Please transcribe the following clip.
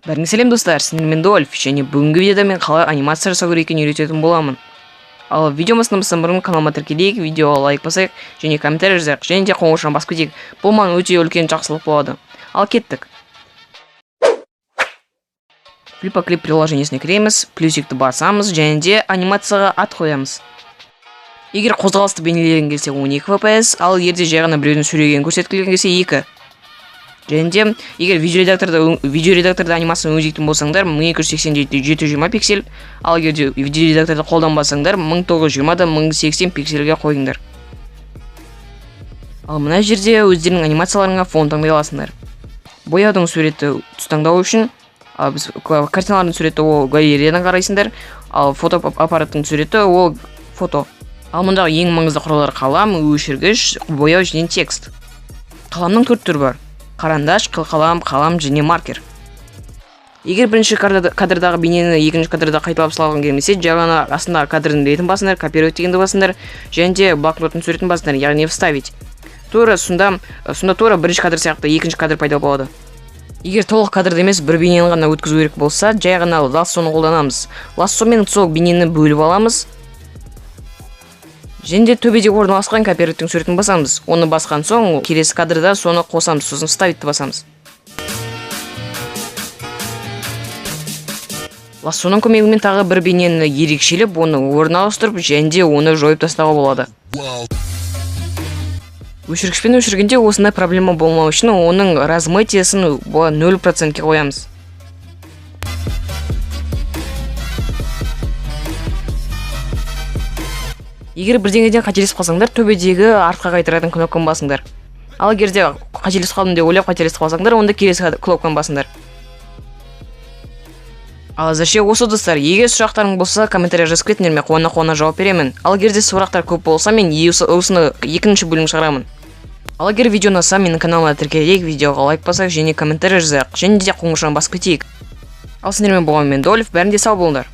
Бәріңе сәлем, достар, сіздермен Дольф, және бүгінгі видеода мен қалай анимация жасау керек екенін үйрететін боламын. Ал видео бастамастан бұрын каналыма тіркелейік, видеоға лайк басайық және комментарий жазайық, және де қоңырауын басып кетейік. Бұл маған өте үлкен жақсылық болады. Ал кеттік. FlipaClip приложениесіне кіреміз, плюсикті басамыз және де анимацияға ат қоямыз. Егер қозғалысты бейнелегің келсе 12 FPS, ал егер де жай ғана біреудің сөйлегенін көрсеткілігің келсе 2. Және де егер видеоредакторда анимацияны өңдейтін болсаңдар 1280 720 пиксель, ал егер де видеоредакторды қолданбасаңдар 1920 1080 пиксельге қойыңдар. Ал мына жерде өздерінің анимацияларыңа фон таңдай аласыңдар. Бояудың суреті түс таңдау үшін, ал біз картиналардың суреті ол галереядан қарайсыңдар, ал фотоаппараттың суреті ол фото. Ал мұндағы ең маңызды құралдар қалам, өшіргіш, бояу және текст. Қаламның төрт түрі бар. Қарандаш, қылқалам, қалам және маркер. Егер бірінші кадрдағы бейнені екінші кадрда қайталап салғың келмесе, жай ғана астындағы кадрдың ретін басыңдар, копировать дегенді басыңдар және де блокноттың суретін басыңдар, яғни вставить. Тура сонда тура бірінші кадр сияқты екінші кадр пайда болады. Егер толық кадрды емес, бір бейнені ғана өткізу керек болса, жай ғана лассоны қолданамыз. Лассомен сол бейнені бөліп аламыз. Және де төбеде орналасқан копироваттың суретін басамыз. Оны басқан соң келесі кадрда соны қосамыз, сосын вставить басамыз. Лассоның көмегімен тағы бір бейнені ерекшелеп, оны орнына ауыстырып, және де оны жойып тастауға болады. Өшіргішпен өшіргенде осындай проблема болмау үшін оның размытиесін 0%-ке қоямыз. Егер бірдеңеден қателесіп қалсаңдар, төбедегі артқа қайтаратын кнопканы басыңдар. Ал егер де қателесіп қалдым деп ойлап қателесіп қалсаңдар, онда келесі кнопканы басыңдар. Ал әзірше осы, достар. Егер сұрақтарың болса, комментарий жазып кетіңдер, мен қуана-қуана жауап беремін. Ал егер де сұрақтар көп болса, мен осыны екінші бөлім шығарамын. Ал егер видео ұнаса, менің каналыма тіркелейік, видеоға лайк басайық және комментарий жазайық, және де қоңырауын басып кетейік. Ал сендермен болған мен Дольф, бәрің де сау болыңдар.